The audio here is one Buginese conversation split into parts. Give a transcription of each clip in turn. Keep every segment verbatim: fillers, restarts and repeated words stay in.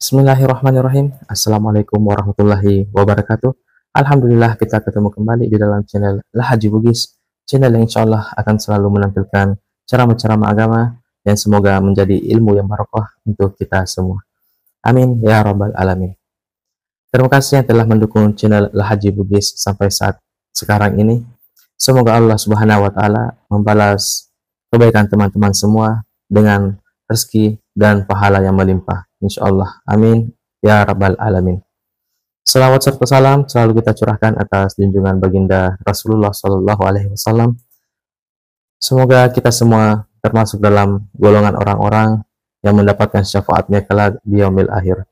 Bismillahirrahmanirrahim. Assalamualaikum warahmatullahi wabarakatuh. Alhamdulillah, kita ketemu kembali di dalam channel Lahaji Bugis, channel yang insya Allah akan selalu menampilkan ceramah-ceramah agama yang semoga menjadi ilmu yang barokah untuk kita semua. Amin ya rabbal alamin. Terima kasih yang telah mendukung channel Lahaji Bugis sampai saat sekarang ini. Semoga Allah Subhanahu wa Ta'ala membalas kebaikan teman-teman semua dengan rezeki dan pahala yang melimpah, insya Allah. Amin ya rabbal alamin. Salawat serta salam selalu kita curahkan atas junjungan baginda Rasulullah Sallallahu Alaihi Wasallam. Semoga kita semua termasuk dalam golongan orang-orang yang mendapatkan syafaatnya kelak di yaumil akhir.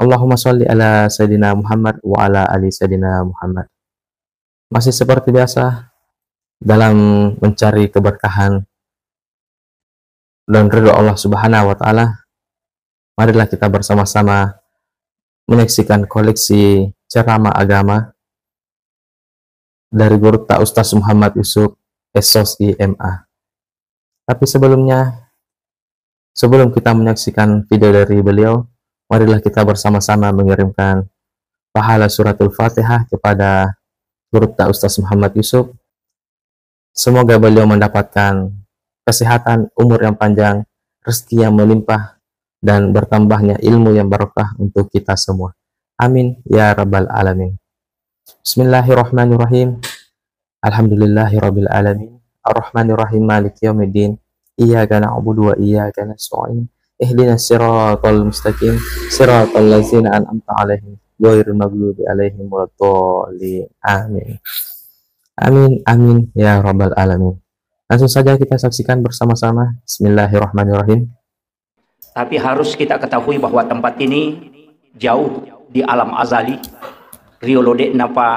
Allahumma sholli ala Sayyidina Muhammad wa ala ali Sayyidina Muhammad. Masih seperti biasa, dalam mencari keberkahan dan ridho Allah Subhanahu wa Ta'ala, marilah kita bersama-sama menyaksikan koleksi ceramah agama dari gurutta Ustaz Muhammad Yusuf, S.Sos, I M A. Tapi sebelumnya, sebelum kita menyaksikan video dari beliau, marilah kita bersama-sama mengirimkan pahala suratul Fatihah kepada gurutta Ustaz Muhammad Yusuf. Semoga beliau mendapatkan kesehatan, umur yang panjang, rezeki yang melimpah, dan bertambahnya ilmu yang barokah untuk kita semua. Amin ya rabbal alamin. Bismillahirrahmanirrahim. Alhamdulillahirabbil alamin. Arrahmanirrahim. Maliki yaumiddin. Iyyaka na'budu wa iyyaka nasta'in. Ihdinas siratal mustaqim. Siratal ladzina an'amta 'alaihim ghairil maghdubi 'alaihim waladdallin. Amin. Amin, amin ya rabbal alamin. Langsung saja kita saksikan bersama-sama. Bismillahirrahmanirrahim. Tapi harus kita ketahui bahwa tempat ini jauh di alam azali. Riolo de'napa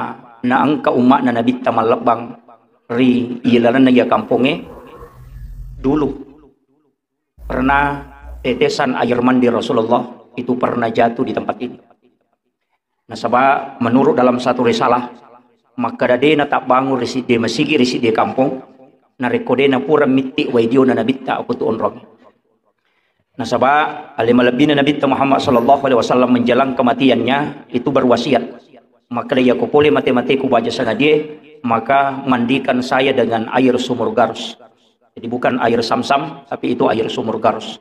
naengka umma'na Nabitta mallebbang ri ilalenna iya kampongnge dulu. Pernah tetesan air mandi Rasulullah itu pernah jatuh di tempat ini. Nasaba menurut dalam satu risalah, makkeda de natabbangung ri sidde masigi ri sidde kampong, narekko de napura mitti wai diona Nabitta, aku tu onrong. Nasaba ale malebbina Nabitta Muhammad sallallahu alaihi wasallam menjelang kematiannya itu berwasiat, makkeda, "Iyako pole mate-mateku baja sangadie, maka mandikan saya dengan air sumur Garus." Jadi bukan air Samsam, tapi itu air sumur Garus.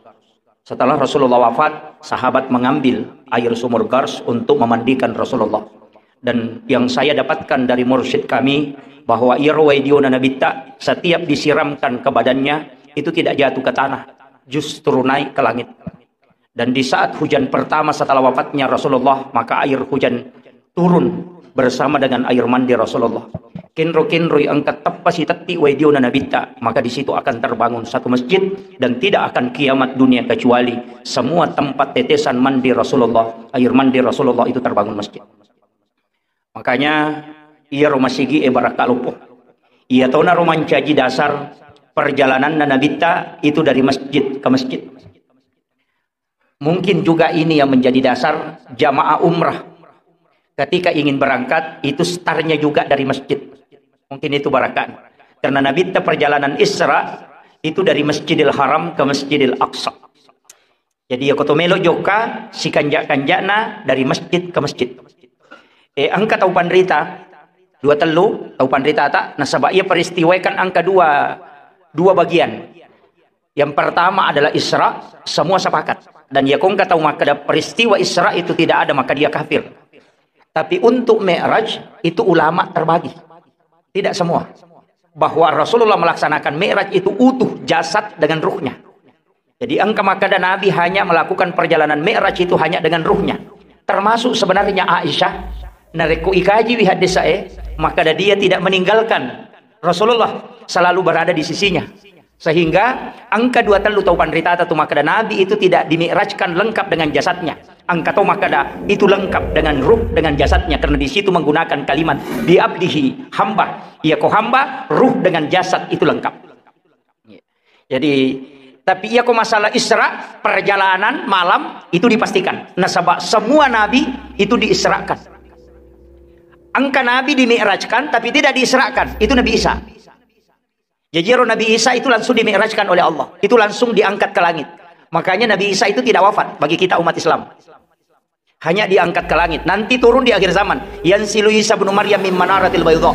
Setelah Rasulullah wafat, sahabat mengambil air sumur Gars untuk memandikan Rasulullah. Dan yang saya dapatkan dari mursyid kami, bahwa iyaro wai diona Nabitta, setiap disiramkan ke badannya, itu tidak jatuh ke tanah, justru naik ke langit. Dan di saat hujan pertama setelah wafatnya Rasulullah, maka air hujan turun bersama dengan air mandi Rasulullah. Kenro-kenroi engka teppa sitetti wai diona Nabitta, maka di situ akan terbangun satu masjid dan tidak akan kiamat dunia kecuali semua tempat tetesan mandi Rasulullah, air mandi Rasulullah itu terbangun masjid. Makanya iyaro masigi e barakka loppo. Iya tonaro mancaji dasar perjalananna Nabitta itu dari masjid ke masjid. Mungkin juga ini yang menjadi dasar jamaah umrah ketika ingin berangkat, itu startnya juga dari masjid. Mungkin itu barakan. Karena Nabitta perjalanan Isra itu dari Masjidil Haram ke Masjidil Aqsa. Jadi, ya koto melo jokka, sikanjak-kanjakna dari masjid ke masjid. Eh, engka tau panrita, dua tellu tau panrita ta, nasaba iya peristiwa kan engka dua, dua bagian. Yang pertama adalah Isra, semua sepakat. Dan ya kongka tau makkeda peristiwa Isra itu tidak ada, maka dia kafir. Tapi untuk Mi'raj itu ulama terbagi. Tidak semua. Bahwa Rasulullah melaksanakan Mi'raj itu utuh jasad dengan ruhnya. Jadi engka makkeda Nabi hanya melakukan perjalanan Mi'raj itu hanya dengan ruhnya. Termasuk sebenarnya Aisyah, narekko ikaji wi hadis e, makkeda dia tidak meninggalkan Rasulullah, selalu berada di sisinya. Sehingga engka dua tellu tau panritata tu makkeda Nabi itu tidak dimi'rajkan lengkap dengan jasadnya. Engka tau makkeda itu lengkap dengan ruh, dengan jasadnya, karena di situ menggunakan kalimat bi abdihi, hamba. Iya ko hamba, ruh dengan jasad itu lengkap. Jadi, tapi iya ko masalah Isra, perjalanan malam itu dipastikan. Nasaba semua nabi itu diisrakan. Engka nabi dimi'rajkan, tapi tidak diisrakan. Itu Nabi Isa. Jadi, ro Nabi Isa itu langsung dimi'rajkan oleh Allah. Itu langsung diangkat ke langit. Makanya Nabi Isa itu tidak wafat bagi kita umat Islam. Hanya diangkat ke langit. Nanti turun di akhir zaman. Yanzilu Isa bin Maryam min manaratil baydha.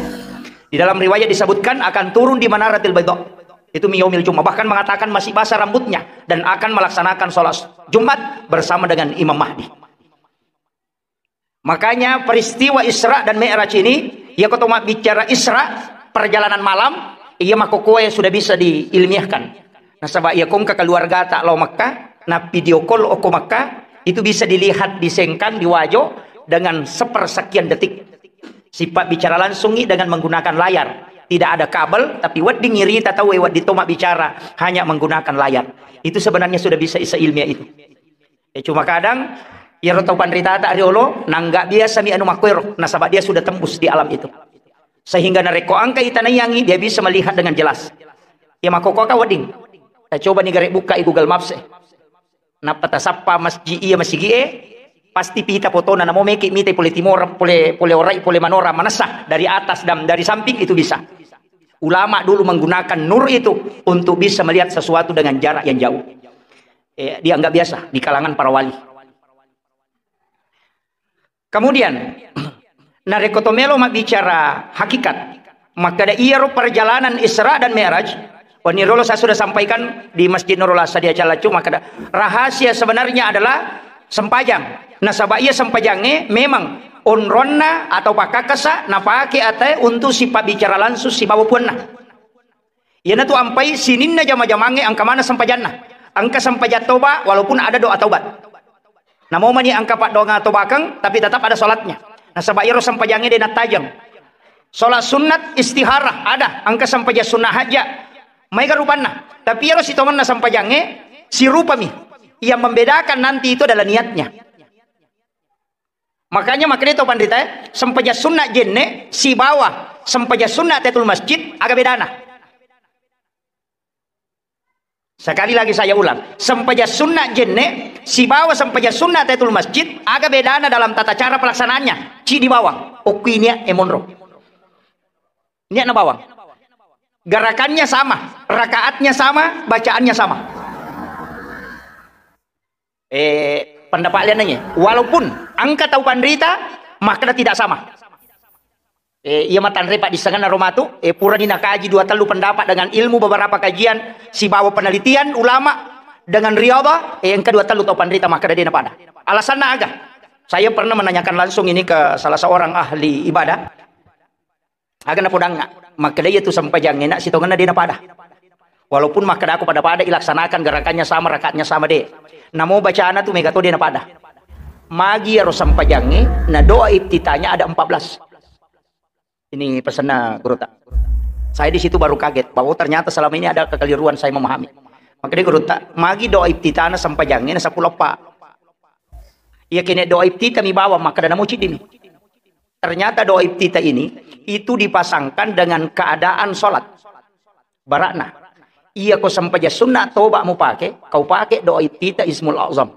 Di dalam riwayat disebutkan akan turun di manaratil baydha. Itu min yaumil Jumat. Bahkan mengatakan masih basah rambutnya dan akan melaksanakan sholat Jumat bersama dengan Imam Mahdi. Makanya peristiwa Isra dan Mi'raj ini, ya, ko to mabbicara Isra, perjalanan malam, iya, makkokkoe sudah bisa diilmiahkan. Nasaba iya ko engka keluargata lao Makkah, na video call okko Makkah, itu bisa dilihat di Sengkang, di Wajo, dengan sepersekian detik. Sipabbicara langsungi dengan menggunakan layar. Tidak ada kabel, tapi wedding irita tau e wedding to mabbicara hanya menggunakan layar. Itu sebenarnya sudah bisa seilmiah itu. Eh, cuma kadang, iyaro tau panritata riolo, nangga biasa mi anu makkoero, nasaba dia sudah tembus di alam itu. Sehingga narekko engka itanaiangi, dia bisa melihat dengan jelas. Ya, makkokkoe ka wedding. Tacoba ni gare buka i Google Maps e. Nappa tasappa masjid iya masigi e, pasti pita fotona, namo meki mita pole timor, pole, pole orai, pole manora, manessa dari atas dan dari samping itu bisa. Ulama dulu menggunakan nur itu untuk bisa melihat sesuatu dengan jarak yang jauh. Eh, dianggap biasa di kalangan para wali. Kemudian, narekko to melo mabbicara hakikat, makkeda iyaro perjalanan Isra dan Mi'raj, wani rolo saya sudah sampaikan di Masjid Nurul Asad di Acalacu, makkeda rahasia sebenarnya adalah sempajang. Nasaba iya sempajangnge memang onronna atau pakkakkasa napake atae untuk sipabbicara langsung sibawa puanna. Iyanatu ampai sininna jama-jamangnge engka maneng sempajanna. Engka sempajang toba walaupun ada doa taubat. Namo mani engka paddoangeng tobakeng, tapi tetap ada salatnya. Nasaba iyaro sempajangnge de nattajeng. Salat sunnat istihara ada, engka sempajang sunnah haja. Maega rupanna. Tapi iyaro sitongenna sempajangnge sirupami. Yang membedakan nanti itu adalah niatnya. Makanya makkeda to panrita e, sempajang sunnah jenne sibawa sempajang sunnah tahiyatul masjid, aga bedana? Sekali lagi saya ulang, sempajang sunnah jenne sibawa sempajang sunnah tahiyatul masjid, aga bedana dalam tata cara pelaksanaannya? Ciddi bawang, okki nia e monro. Niatna bawang. Gerakannya sama, rakaatnya sama, bacaannya sama. Eh, pendapat liannya, walaupun engka tau panrita makkeda tidak sama. Eh, iya matanre paddissengenna ro matu, eh, purani nakaji dua tellu pendapat dengan ilmu beberapa kajian sibawa penelitian ulama dengan riaba, eh, engka dua tellu tau panrita makkeda de napada. Alasanna aga? Saya pernah menanyakan langsung ini ke salah seorang ahli ibadah. Aga napodangnga, makkeda iya tu sempajangnge na sitongenna de napada. Walaupun makkeda aku pada-pada ilaksanakan gerakannya sama, rakaatnya sama de. Namo bacana tu mega to de napada. Magi iyaro sempajangnge na doa iftitahnya ada empat belas. Ini pesanna guruta. Saya di situ baru kaget bahwa ternyata selama ini ada kekeliruan saya memahami. Makkeda guruta, magi doa iftitahna sempajangnge na seppulo eppa. Iya kene doa iftitah mi bawang makkeda namo ciddi mi. Ternyata doa iftitah ini itu dipasangkan dengan keadaan sholat. Barakna. Iya ko sempajang sunnah toba mupake, kau pake doa iftitah Ismul Azam.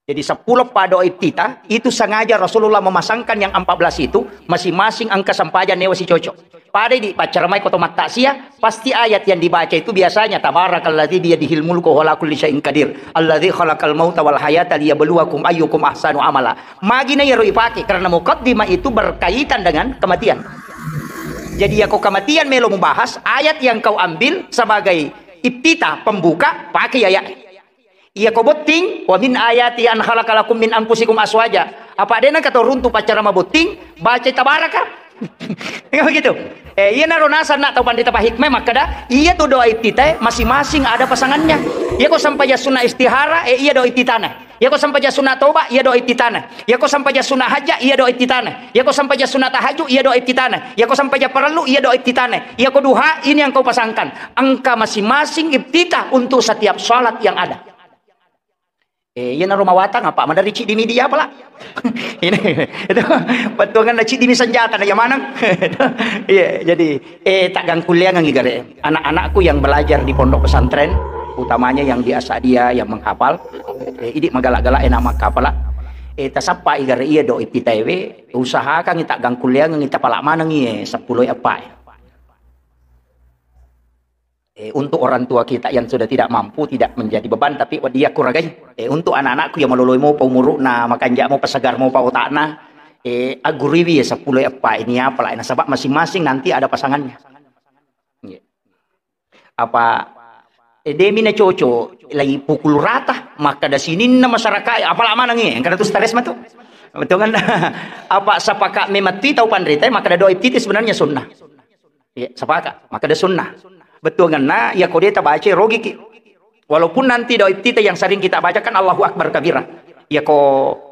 Jadi seppulo eppa doa iftitah itu sengaja Rasulullah memasangkan yang empat belas itu masing-masing engka sempajang newa sicocok. Pada di paccaramai ko to mattaksiah, pasti ayat yang dibaca itu biasanya tabarakalladzi biyadihil mulku wa huwa ala kulli syai'in qadir, alladzi khalaqal mauta wal hayata liyabluwakum ayyukum ahsanu amala. Magi na iyaro ipake karena mukaddimah itu berkaitan dengan kematian. Jadi ya ko kematian melo mubahas, ayat yang kau ambil sebagai iftitah pembuka, pakai ayat. Iya ko botting, wa min ayati an khalaqa lakum min anfusikum aswaja. Apa dena kata runtu paccara mabotting, baca tabaraka. Iya begitu. Eh, iya naro nasang nak tau pandita pahikmah makkada, iya tu doa iftitah masing-masing ada pasangannya. Iya ko sampajang sunna istihara, eh, iya doa iftitahna. Iya ko sampajang sunna toba, iya doa iftitahna. Iya ko sampajang sunna hajat, iya doa iftitahna. Iya ko sampajang sunna tahajud, iya doa iftitahna. Iya ko sampajang parellu, iya doa iftitahna. Iya ko duha, ini yang kau pasangkan. Engka masing-masing iftitah untuk setiap salat yang ada. Eh, iya naro mawatang apa? Madari ciddi mi dia pala. Ini itu pertuangan na ciddi mi senjata na iya maneng. Iya, jadi, eh, tak gangkulleangengi gare. Anak-anakku yang belajar di pondok pesantren, utamanya yang di Asadia yang menghafal, eh, idi magala-gala enak makkapala. Eh, tasappa i gare iya do iftitah we, usahakan tak gangkulleangengi tapala manengi, eh, seppulo eppa. Eh, untuk orang tua kita yang sudah tidak mampu, tidak menjadi beban, tapi dia kuragai. Eh, untuk anak-anakku yang maloloi mopa umuru'na, makanja mopa, segar mopa otakna, eh, agguriwi ya sepuluh apa ini apa lah, nasaba masing-masing nanti ada pasangannya. Iya. Apa, eh, demi na cocok, lagi pukul rata, makkada sininna masyarakat, apa lah manang iya, engkana tu stres matu. Betul kan? Apa sepakat memang tu tau panrita, makkada doa iftitah sebenarnya sunnah. Iya, sepakat. Makkada sunnah. Betul kan? Nah, ya kode tabaca rogiki. Walaupun nanti doa iftitah yang sering kita bacakan Allahu Akbar kabira. Ya ko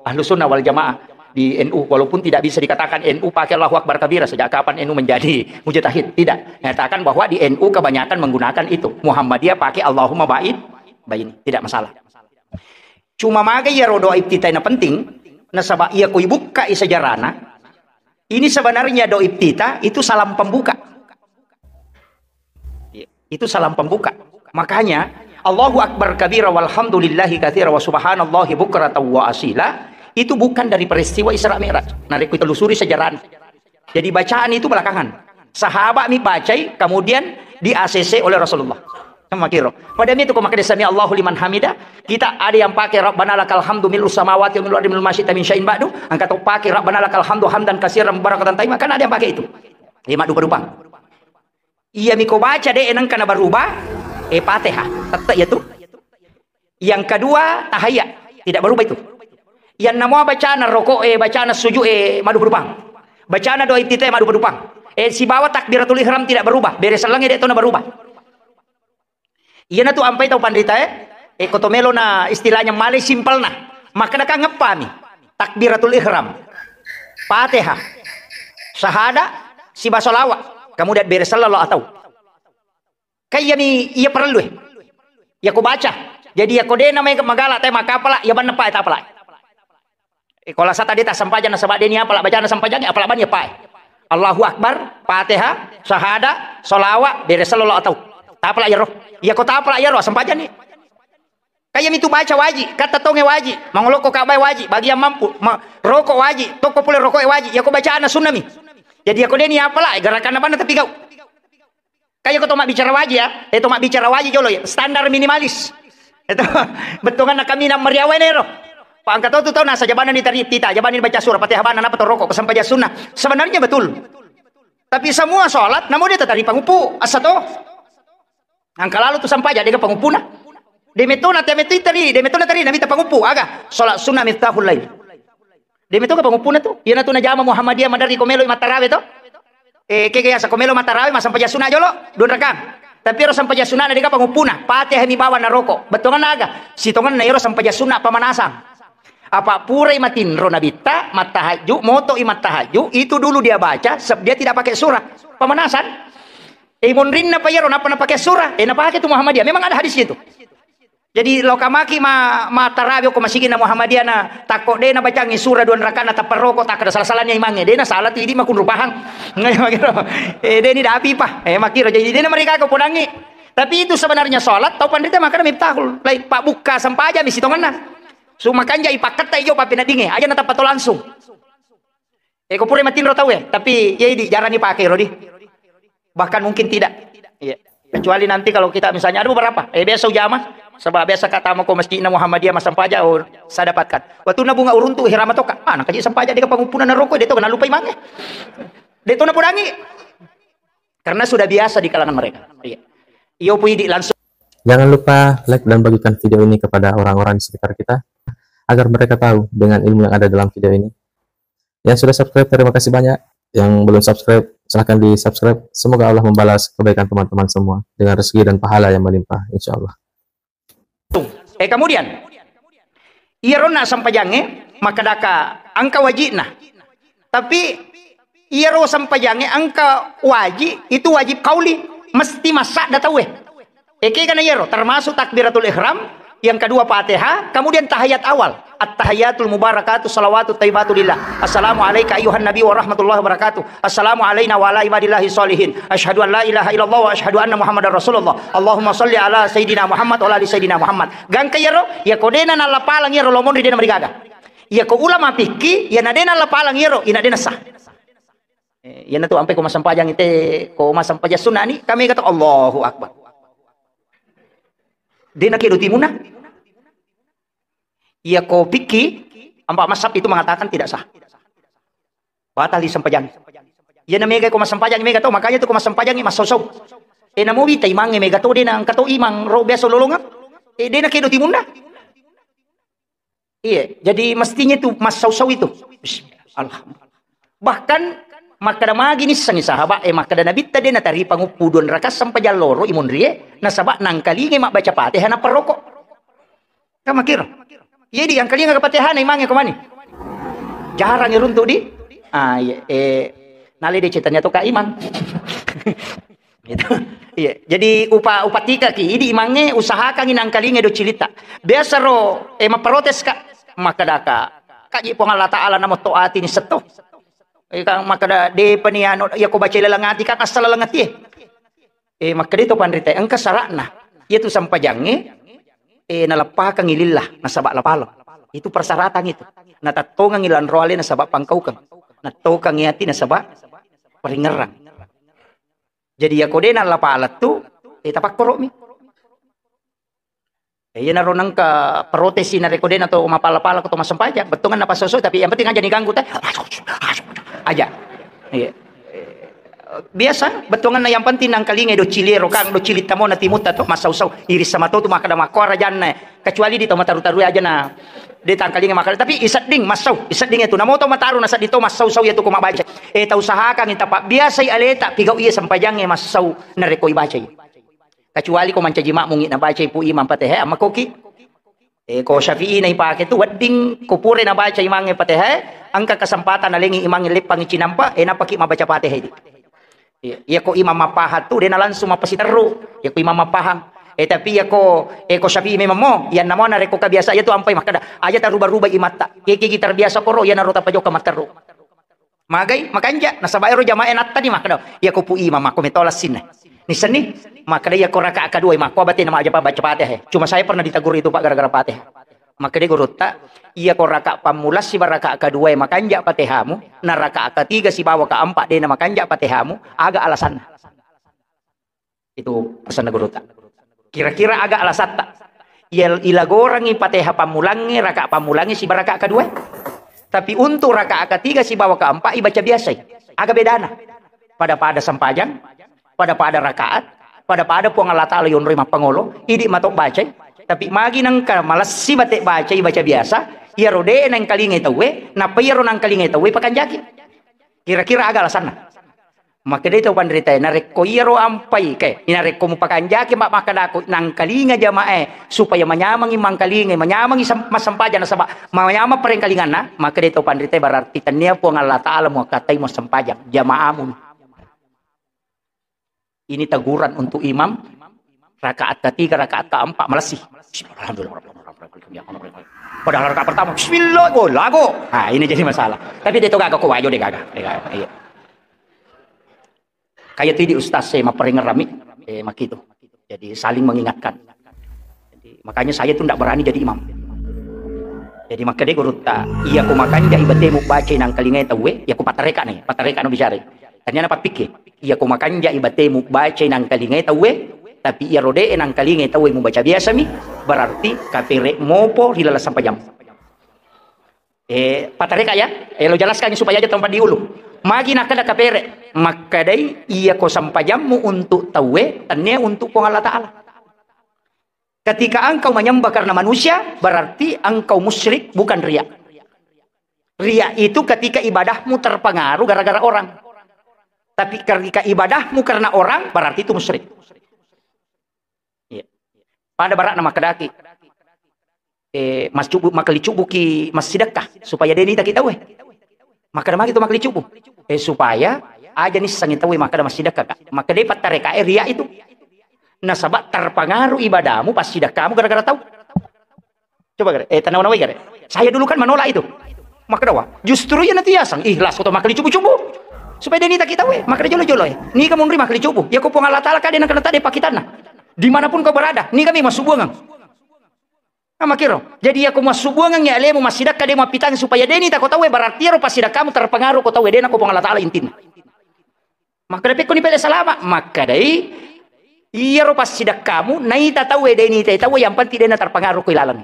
ahlu sunnah wal jamaah di N U, walaupun tidak bisa dikatakan N U pakai Allahu Akbar kabira sejak kapan N U menjadi mujtahid. Tidak. Nyatakan bahwa di N U kebanyakan menggunakan itu. Muhammadiyah pakai Allahumma ba'id baini. Tidak masalah. Cuma maga iya ro doa iftitah na penting, nasaba iya ko ibukka i sejarahna, ini sebenarnya doa iftitah itu salam pembuka. Itu salam pembuka. Makanya, Allahu Akbar kabira walhamdulillahi katsira wa subhanallahi bukratan wa asila, itu bukan dari peristiwa Isra Mi'raj. Narekko telusuri sejarah. Jadi bacaan itu belakangan. Sahabat mi bacai, kemudian di A C C oleh Rasulullah. Sama kiro. Pada itu kau makkada sami Allahu liman hamida, kita ada yang pakai Rabbana lakal hamdu mil'us samawati wa mil'ul ardi mil'u ma syi'ta min syai'in ba'du, engka to pakai Rabbana lakal hamdu hamdan katsiran mubarakatan tayyiban, kan ada yang pakai itu. Lima dupa-dupa. Iya miko baca de nengka na berubah, eh, Fatihah. Tetap ya tu. Yang kedua, tahiyat. Tidak berubah itu. Yang nama bacana rokok, eh, bacana sujud, eh, madu berubah. Bacana doa iftitah madu berubah. Eh, sibawa takbiratul ihram tidak berubah. Bere sellengnge de to na berubah. Iyana tu ampai tau panrita, eh. Eh, koto melo na istilahnya male simpelna. Maka nakang ngeppami. Takbiratul ihram. Fatihah. Syahada, siba salawat. Kemudian bere sallallahu atau. Kaiyami iya parellu, eh. Iya ko baca. Jadi iya ko de na mai magala te makapala, iya banna pae tapala. Eh, ko lasa tadi ta sempajang nasaba de ni apala bacana sempajang, apala bani pae. Allahu Akbar, Fatihah, syahada, salawat, bere sallallahu atau. Tapala iyaro. Iya ko tapala iyaro sempajang ni. Kaiyami tu baca waji, kata tonge waji, mangoloko kabai waji, bagian mampu, ma-, rokok waji, toko pole rokok waji, iya ko bacana sunnami. Jadi iya ko de ni apala, eh, gerakanna banna tapi gau. Kayak ko to mabbicara waji ya, eh, to mabbicara waji jolo ya, standar minimalis. Itu bettuanna kami nang meriawa nero. Pak angka to tu tau nasa jabana ni tari tita, jabana ni baca surah Fatihah bana napa to rokok, ko sempajang sunnah. Sebenarnya betul. Tapi semua sholat namo dia tetari pangupu, asa to. Angka lalu tu sempajang dia pangupu na. Demetona tiap itu tari, demetona tari nabi pangupu aga. Sholat sunnah miftahul lail. Demi to ka panguppuna tu. Iyana tu najama Muhammadiyah maderri ko melo mattarawe to. Eh, kega yasa ko melo mattarawe ma sempajang sunna jolo, dua rakang. Tapi ero sempajang sunna na dega panguppuna, Fatihah mi bawang na roko. Bettuanna aga? Sitongenna ero sempajang sunna pemanasan. Apa purai matinro nabitta, mattahajju, moto i mattahajju, itu dulu dia baca, seb-, dia tidak pakai surah. Pemanasan. Eh, monrinna pa iyaro nappa napake surah. Eh, napake tu Muhammadiyah. Memang ada hadisnya itu. Jadi, loka maki ma-, mattarawe ko masigi'na Muhammadiyah na, takko de nabacangi surah dua raka'na tappa roko, takkeda sala-salani imangnge. De nasala tu idi makunrupahang. Eh, de ni dapi pa. Eh, makiro. Jadi, de namarigaga podangngi. Tapi itu sebenarnya sholat, tau panrita makkeda miftahul. Lai, pabbukka sempajang mi sitongenna. Su makanja ipakketta ijo pappeneddingnge. Aja natappa to langsung. Eh, ko pura matinro tau, eh, tapi ya idi jarang dipake ro di. Bahkan mungkin tidak. Iya. Kecuali nanti kalau kita misalnya ada beberapa, eh, biasa ujama, sebab biasa kata mau ke masjidnya Muhammadiyah masang pajak, oh, saya dapatkan. Waktu na bunga uruntu hirama toka, ah, nakaji sampajak dia pangumpunan rokok, dia tuh kena lupa imangnya. Dia tuh napudangi. Karena sudah biasa di kalangan mereka. Iya. Iyo pui di langsung. Jangan lupa like dan bagikan video ini kepada orang-orang di sekitar kita, agar mereka tahu dengan ilmu yang ada dalam video ini. Yang sudah subscribe, terima kasih banyak. Yang belum subscribe, silahkan di-subscribe. Semoga Allah membalas kebaikan teman-teman semua dengan rezeki dan pahala yang melimpah, insya Allah. Eh, kemudian, iyaro na sampajangnge, makkedaka engka wajibna. Tapi, iyaro sampajangnge engka wajib, itu wajib kauli, mesti massadda tauwe. Ekegana iyaro, termasuk takbiratul ihram, yang kedua Fatihah, kemudian tahiyat awal. At-tahiyatul mubarakatuh salawatut thayyibatu lillah. Assalamu alaika ayyuhan nabi wa rahmatullahi wa barakatuh. Assalamu alaina wa ala ibadillahi sholihin. Asyhadu an la ilaha illallah wa asyhadu anna Muhammadar Rasulullah. Allahumma sholli ala sayyidina Muhammad wa ala ali sayyidina Muhammad. Gangka iyaro, ya kodena nallapalang iyaro lomonri dena marigaga. Ya ko ulama fikih, ya nadena lapalang iyaro, ina dena sah. Eh, iyana tu ampai ko massempajang ite, ko massempajang sunna ni, kami kata Allahu Akbar. De' nakedo timunna. Iya ko fikih, empat mazhab itu mengatakan tidak sah. Batal di sempajang. Iya na mega ko massempajang mega to, makanya tu ko massempajang massau-sau. Eh, namo wita imangnge mega to, de' na engka to imang ro biasa lolongeng. Eh, de' nakedo timunna. Iya, jadi mestinya itu massau-sau itu. Bismillah. Alhamdulillah. Bahkan makkeda magi nissengngi sahabat, eh, makkeda Nabitta de' nataripa nguppu dua rakaat sempajang loro imunrie, nasaba nangkalingai mabbaca Fatihah nappa roko. Kan makkiro. Iya di, angkalinga Fatihah na imangnge ko mani. Jarang iruntu di. Ah, iya, eh, nale de' ceritanya to Kak Iman. Gitu. Iya. Jadi upa-, upatikaki, idi imangnge usahakangi nangkalingai do cilitta. Biasa ro, eh, mapprotes, Kak. Makkedaka, "Kaji Puang Allah Ta'ala namo to ati ni setto." Eh, Kak, makkeda, "De'pa ni anu, iya ko baca laleng ati, kan asal laleng ati, eh." Eh, makkeda to panrita, "Engka sara'na. Iya tu sampajangnge, eh, naleppakangi lillah, nasaba lapaleng. Itu persyaratan itu. Natattongangi lanro ale nasaba pangkaukeng. Nattokangi ati nasaba paringerrang." Jadi, iya ko de' nallapala tu, eh, tapakkoro'mi. Eh, iyanaro nengka protesi narekko de' nato mapala-pala ko to massempajang, bettuangan napasoso, tapi yang penting aja diganggu teh. Aja. Iya. Biasa, bettuanganna yang penting nangkalingai do cilie ro, Kang, do cilitta mo na timutta to, massau-sau. Iris sama to tu makkeda makko rajanna. Kecuali di to mataru-taru aja na. De' tangkalinga makkeda, tapi isedding massau, isedding itu. Namo to mataru nasedding to massau-sau iya tu ko mabbaca. Eh, tausahakangi tapabbiasai aleta pigau iya sempajangnge massau narekko ibacai. Kecuali ko mancaji makmungngi nabacai pu imang Fatihah, ammakkoki. Eh, ko Syafi'i na ipake tu wedding ko pura nabaca imangnge Fatihah, engka kesempatan nalengi imangnge leppangi cinampa, eh, nappaki mabbaca Fatihah idi. Iya, iya ko imam mappahang tu, de' na langsung mappasiterru. Iya ko imam mappahang. Eh, tapi iya ko, eh, ko Syafi'i memang mo, iya namo narekko kabiasa iya tu ampai makkeda, aja taruba-ruba imatta. Kekegi terbiasa koro, iya naro tapajokka matterru. Magai, makanja, nasaba ero jamaah natta di makkeda, iya ko pu imam, makko metola sinna. Nissenni, makkeda iya ko rakaat kedua, makko abate nama aja baca Fatihah. Cuma saya pernah ditegur itu, Pak, gara-gara Fatihah. Makkeda gurutta, iya ko rakaat pammula siba rakaat kedua makanja Fatihamu, na rakaat ketiga sibawa keempat de' na makanja Fatihamu, aga alasanna? Itu pesanna gurutta. Kira-kira aga alasatta? Iya, ilagorangi Fatihah pammulangnge, rakaat pammulangnge siba rakaat kedua. Tapi untuk rakaat ketiga sibawa keempat ibaca biasai. Aga bedana? Pada-pada sampajang, pada-pada rakaat, pada-pada Puang Allah Ta'ala yonroi mappangolo, idi mato bacai. Tapi magi nengka malessi bate bacai, baca biasa, iyaro de' nengkalingai tauwe, nappa iyaro nengkalingai tauwe pakanjaki. Kira-kira aga alasanna? Makkedai tau panritae, narekko iyaro ampai, ke, narekko mupakanjaki mak-, makkedako, nangkalinga jamaae, supaya manyamangi mangkalingai, manyamangi sem-, massempajang, nasaba manyamang parengkalinganna, makkedai tau panritae, berarti tennia Puang Allah Ta'ala muakkatai muassempajang, jamaamu. Ini teguran untuk imam rakaat ketiga, rakaat keempat, malessi. Bismillah, alhamdulillah. Padahal rakaat pertama, bismillah, go, lago. Nah, ini jadi masalah. Tapi dia itu gak kok wajo deh, gak, gak. Iya. Kayak itu di ustaz saya, maperingerami, eh, makitu. Jadi saling mengingatkan. Jadi, makanya saya tuh ndak berani jadi imam. Jadi, makkeda gurutta, iya ko makanja ibatemu baca nang kalingai tauwe, iya ko patareka nih, patareka no bicara. Tanya apa pikir? Iya ko makanja ibatemu baca nang kalingai tauwe, tapi iya rode nang kalingai tauwe mu baca biasa mi, berarti kapere mopo ri laleng sampajang. Eh, patareka ya, eh, lo jelaskan supaya aja tempat diulu. Magi nakkeda kapere, makkedai iya ko sampajammu untuk tauwe, tennia untuk Puang Allah Ta'ala. Ketika engkau menyembah karena manusia, berarti engkau musyrik, bukan riya. Riya itu ketika ibadahmu terpengaruh gara-gara orang. Tapi ketika ibadahmu karena orang, berarti itu musyrik. Iya. Pada barakna makkedaki, eh, mascubu, makalicubuki massidekka supaya de' nitaki tauwe. Makkeda magi tu makalicubu. Eh, supaya aja nissengi tauwe makkeda massidekka, Kak. Makkeda pattareka, eh, riya itu. Nasaba terpengaruh ibadahmu, passidekkamu gara-gara tau. Coba gare, eh, tanawa-nawai gare. Saya dulu kan menolak itu. Makkeda wa, justru iya natiasang, ikhlas ko to makkalicubu-cubu. Supaya de' nitaki tauwe, makkeda jolo-jolo, eh. Niga munri makkalicubu. Iya ko Puang Allah Ta'ala kade nang kena tade pakitanna. Dimanapun kau berada, niga mi massubuangang. Nah, makkiro. Jadi iya ko massubuangang ya alemu massidekka de' mappitang supaya de' nitako tauwe, berarti ero passidekkamu terpengaruh ko tauwe, de' nako Puang Allah Ta'ala intinna. Makkeda pekko ni pele salama, makkedai Iyaro passidekkamu naita tauwe, de' nitai tauwe, yang penting de' naterpengaruh ko ilaleng.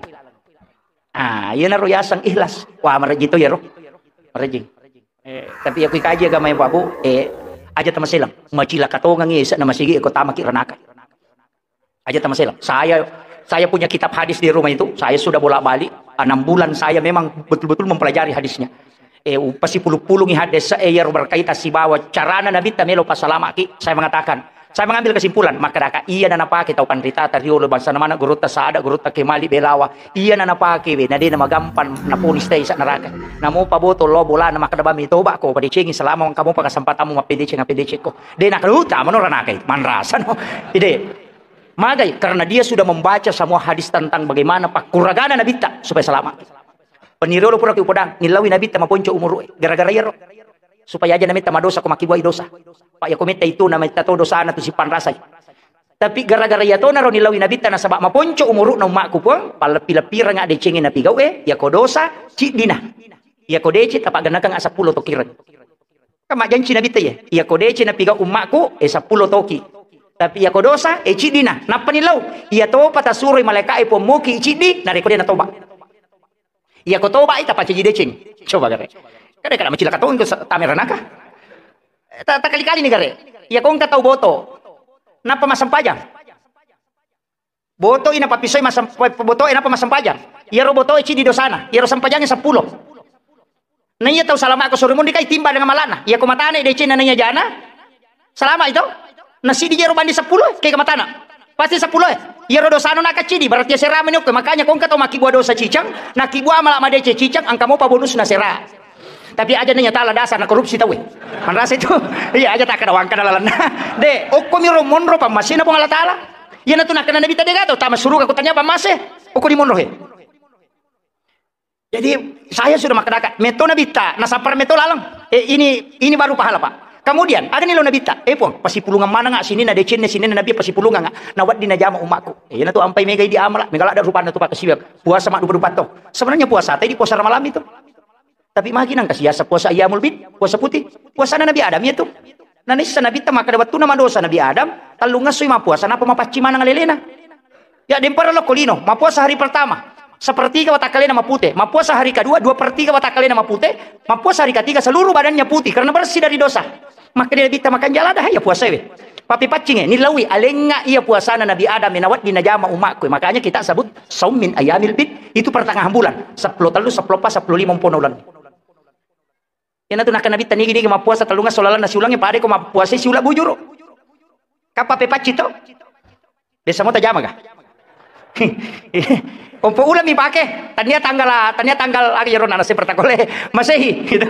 Ah, iyanaro yaseng ikhlas. Wah, marejjing to iyaro. Marejjing. Eh, tapi iya ko ikaji agama ya, Pak Bu, eh, aja tamaselang. Macilaka tongengi, esa na masigi ko tamaki ranaka. Aja tamaselang. Saya, saya punya kitab hadis di rumah itu, saya sudah bolak-balik, enam bulan saya memang betul-betul mempelajari hadisnya. Eh, upasipulu-pulungi hadis, eh, iyaro berkaitan sibawa carana Nabitta melo pasalamaki, saya mengatakan, saya mengambil kesimpulan, makkadaka, iya na napake tau panritata riolo, bangsana maneng gurutta Sada, gurutta Kemali Belawa, iya na napake we, na de' na magampang naponis tau isa neraka. Namo paboto lo bolana, makkada bami toba ko, padecengi selama engka mopa kesempatanmu mappedeceng, appedeceng ko. De' nakaluta mano ranaka itu, manrasa no. Ide. Magai, karena dia sudah membaca semua hadis tentang bagaimana pakkuragana Nabitta supaya selamat. Peniriolo pura ki upodang, nillaui Nabitta maponco umuru, gara-gara iyaro. Supaya aja nametta madosa ko makkibuai dosa. Pak, yako metta itu nametta to dosana tu sipanrasai. Tapi gara-gara iya tona ro nillaui Nabitta nasaba maponco umuruna ummakku, Puang, palleppi-leppiranga decengi napigau, eh, yako dosa ciddina. Yako deceng tapaggennakang seppulo tokireng. Kan majjanci Nabitta, iya. Iyako deceng napigau ummakku, eh, seppulo toki. Tapi iyako dosa, eh, ciddina. Nappa nillau. Iya topa tasuroi malaika e pommoki ciddi, narekko de' natoba. Iyako toba, eh, tapaccaji deceng. Coba gare. Kada kada macilaka tong ko sa-, tame ranaka. Eh, ta-, takali-kali ni gare. Iyako engka tau boto. Nappa massempajang. Boto'i napapisoi masem-, boto'i napa massempajang. Iyaro boto'i ciddi dosana, iyaro sempajangnge seppulo. Na iya tau salama ko suri mundi kai timbang dengan malana. Iya ko matane decenna na iya jana. Salama itu. Na siddi jero bandi seppulo, kega matana. Pasti seppulo, eh. Iyaro dosana naka ciddi, berarti asera meni okko. Makanya ko engka tau makkibua dosa cicang, nakkibua mala madeceng cicang, engka mopa bonusna sera. Tapi aja nanya tala dasar na korupsi tau, eh. Manrasa itu. Iya, aja takkada wangkana lalenna. De, okko miro monro pammasena Puang Allah Taala. Iyanatu nakkeda Nabitta, de gaga tau tama suruga ko tania pammase. Okko di monro he. Jadi saya sudah makkadaka, metto Nabitta, nasappara metto laleng. Eh, ini, ini baru pahala, Pak. Kemudian, aga nilo Nabitta, eh Puang, pasipulungang manengnga sininna decenna, sininna Nabi pasipulungang, nawedding najama ummakku. Eh, iyanatu ampai megai di amala, mega ladde rupanna tu pakkasiwiang. Puasa maddupa-dupa to. Sebenarnya puasa tadi puasa Ramalang itu. Tapi magi nangka siasa puasa ayyamul bid, puasa putih. Puasana Nabi Adam iya tu. Nanissa Nabitta makkeda, wettuna madosa Nabi Adam, tellungngassui mappuasa, napa mapaccing maneng alelena. Ya, dempara lokko lino, mappuasa hari pertama, sepertiga watakkalena mapute, mappuasa hari kedua, dua per tiga watakkalena mapute, mappuasa hari ketiga seluruh badannya putih karena bersih dari dosa. Makkeda Nabitta, makanjala dah ya puasa we. Papipaccinge, nillaui, alengnga iya puasana Nabi Adam, nawedding najama ummakku. Makanya kita sebut saum min ayyamil bid, itu pertengahan bulan, seppulo tellu, seppulo eppa, seppulo lima, umpona uleng. Iyanatu nakkeda Nabitta, nigi-nigi mappuasa tellungngesso lalenna siulengnge, pada ko mappuasa siuleng bujuru. Kappa pepacci to? Biasa mo tajama ga? Ompo uleng mi pake, tania tanggal, tania tanggal aga iyaro nana seperti takole Masehi, gitu.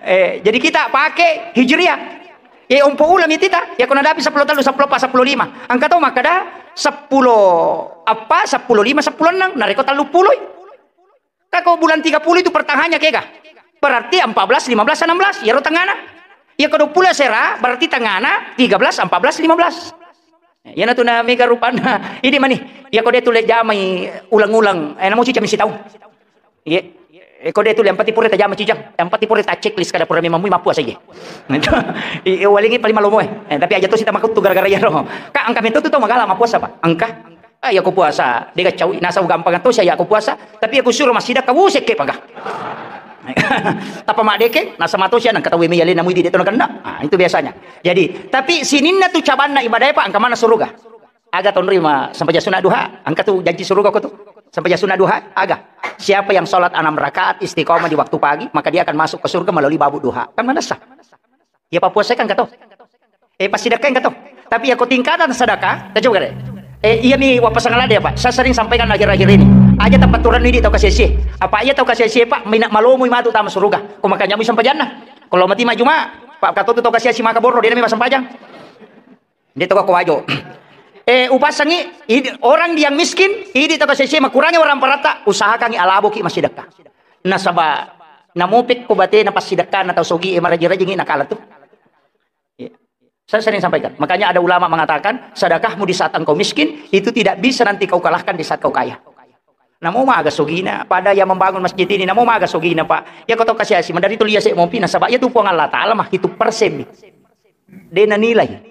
Eh, jadi kita pake Hijriah. Eh, ompo uleng mi tita, ya ko nadapi seppulo tellu, seppulo eppa, seppulo lima. Engka to makkeda seppulo eppa, seppulo lima, seppulo enneng, narekko tellu puloi. Kako bulan tiga puluh itu pertengahannya kega. Berarti empat belas, lima belas, enam belas. Iyaro tengana. Iya ko dua puluh sera, berarti tengana tiga belas, empat belas, lima belas. Iyanatu na mega rupanna. Idi mani. Iya ko de tuli jamai ulang-ulang. Eh, namu cicang misi tau. Iya. Eh, ko de tuli empati pura tajama cicang. Empati pura ta checklist kada pura memang mui mappuasa iya. Iya, walingi paling malomo eh. Eh, tapi aja to sita makuttu gara-gara iyaro. Kak, engka metto tu tau magala mappuasa, Pak. Engka. Ah, iya ko puasa, de gaccau, nasau gampang to sia iya ko puasa, tapi iya ko suro massidekka, wusekke paga. Tappa maddeke, nasama to sia nang katawe mi yalena muidi de to nakenna. Ah, itu biasanya. Jadi, tapi sininna tu cabanna ibadah, Pak, engka mana suruga? Aga tonrima sempajang sunat duha, engka tu janji suruga ko tu. Sempajang sunat duha, aga. Siapa yang sholat enam rakaat istiqomah di waktu pagi, maka dia akan masuk ke surga melalui babu duha. Kan manessa. Iya pappuasae kan engka to. Eh, passidekka engka to. Tapi iya ko tingkatan sedekah, ta coba kare. Eh, iya mi wappasang ladde ya, Pak. Saya sering sampaikan akhir-akhir ini. Aja tapatturang idi tau kasiasi. Apa iya tau kasiasi, Pak, mina malomoi matu tama suruga. Ko makanya mi sempajanna. Kalau mati majuma, Pak, katotu tau kasiasi maka borro, de nami massempajang. De to ko wajo. Eh, upasangi, idi, orang yang miskin, idi tau kasiasi makurangi orang paratta, usahakangi alaboki massidekka. Nasaba, namopek ko batena passidekkana tau sogi, eh, maraji-rajingi nakala tu. Iya. Saya sering sampaikan. Makanya ada ulama mengatakan, sedekahmu di saat engkau miskin, itu tidak bisa nanti kau kalahkan di saat kau kaya. Namo maga sogina, pada yang membangun masjid ini, namo maga sogina, Pak. Ya kau tahu kasih asi, dari itu lihat saya mopi, nasaba ya tu Puang Allah Ta'ala mah, itu persen. Dia nilai.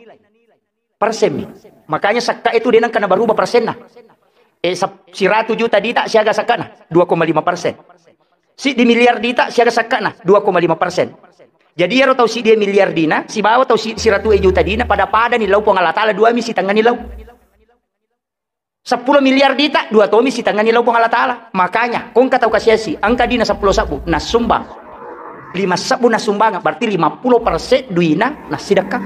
Persen mi. Makanya sakka itu de nengka nabaruba persenna. Eh, sap-, siratu juta dita siaga sakkana? Dua koma lima persen. Siddi miliar dita siaga sakkana? Dua koma lima persen. Jadi iyaro tau siddi miliar dina sibawa tau si-, siratu juta dina pada-pada ni lao Puang Allah Taala, dua mi sitengah ni lao. Seppulo miliar dita, dua tomi sitengah ni lao Puang Allah Taala. Makanya, ko engka tau kasiasi, engka dina seppulo sabbu, nassumbang. Lima sabbu nassumbang, berarti lima puluh persen duina nassidekka.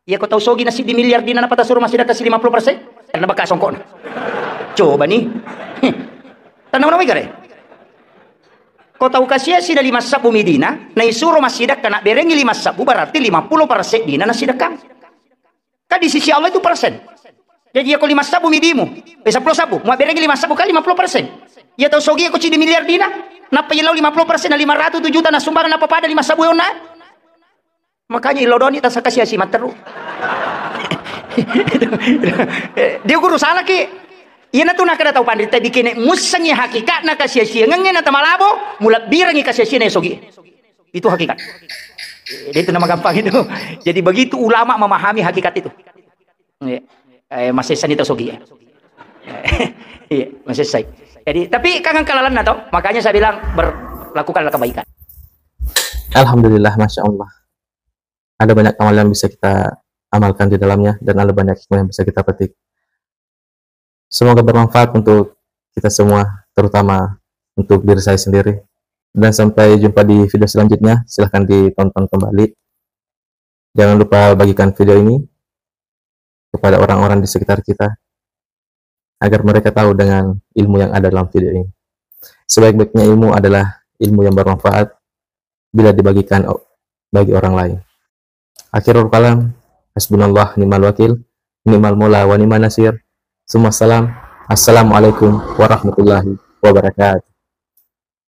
Iya ko tau sogi na siddi miliar dina napata suro massidekka si lima puluh persen? Karena baka songkokna. Coba ni. Tanau-tanau gare. Ko tau kasiasi na lima sabbu mi dina, naisuro massidekka, nabberengi lima sabbu, berarti lima puluh persen dina nassidekka. Kan di sisi Allah itu persen. Jadi, iya ko lima sabbu midimu, eh, seppulo sabbu, mau berengi lima sabbu kali lima puluh persen. Iya tau sogi ko cidi miliar dina, nappa ilau lima puluh persen, na lima ratus juta na sumbang, nappa pada lima sabbu onna. Makanya ilo doni tasakasiasi matteru. Dia guru salah ki. Iya natu nakada tau panrita bikine mussengi hakikatna kasiasiangengnge na tamalabo, mulabbirangi kasiasiana sogi. Itu hakikat. Jadi itu nama gampang itu. Jadi begitu ulama memahami hakikat itu. Iya. Eh, masessani tau sogi ya. Iya, masessai. Jadi, tapi kangen kalalanna tau, makanya saya bilang berlakukanlah kebaikan. Alhamdulillah, masya Allah. Ada banyak amal yang bisa kita amalkan di dalamnya dan ada banyak hikmah yang bisa kita petik. Semoga bermanfaat untuk kita semua, terutama untuk diri saya sendiri. Dan sampai jumpa di video selanjutnya, silahkan ditonton kembali. Jangan lupa bagikan video ini kepada orang-orang di sekitar kita, agar mereka tahu dengan ilmu yang ada dalam video ini. Sebaik-baiknya ilmu adalah ilmu yang bermanfaat bila dibagikan o-, bagi orang lain. Akhirul kalam, hasbunallah ni'mal wakil, ni'mal maula wa ni'man nasir. Summa salam. Assalamualaikum warahmatullahi wabarakatuh.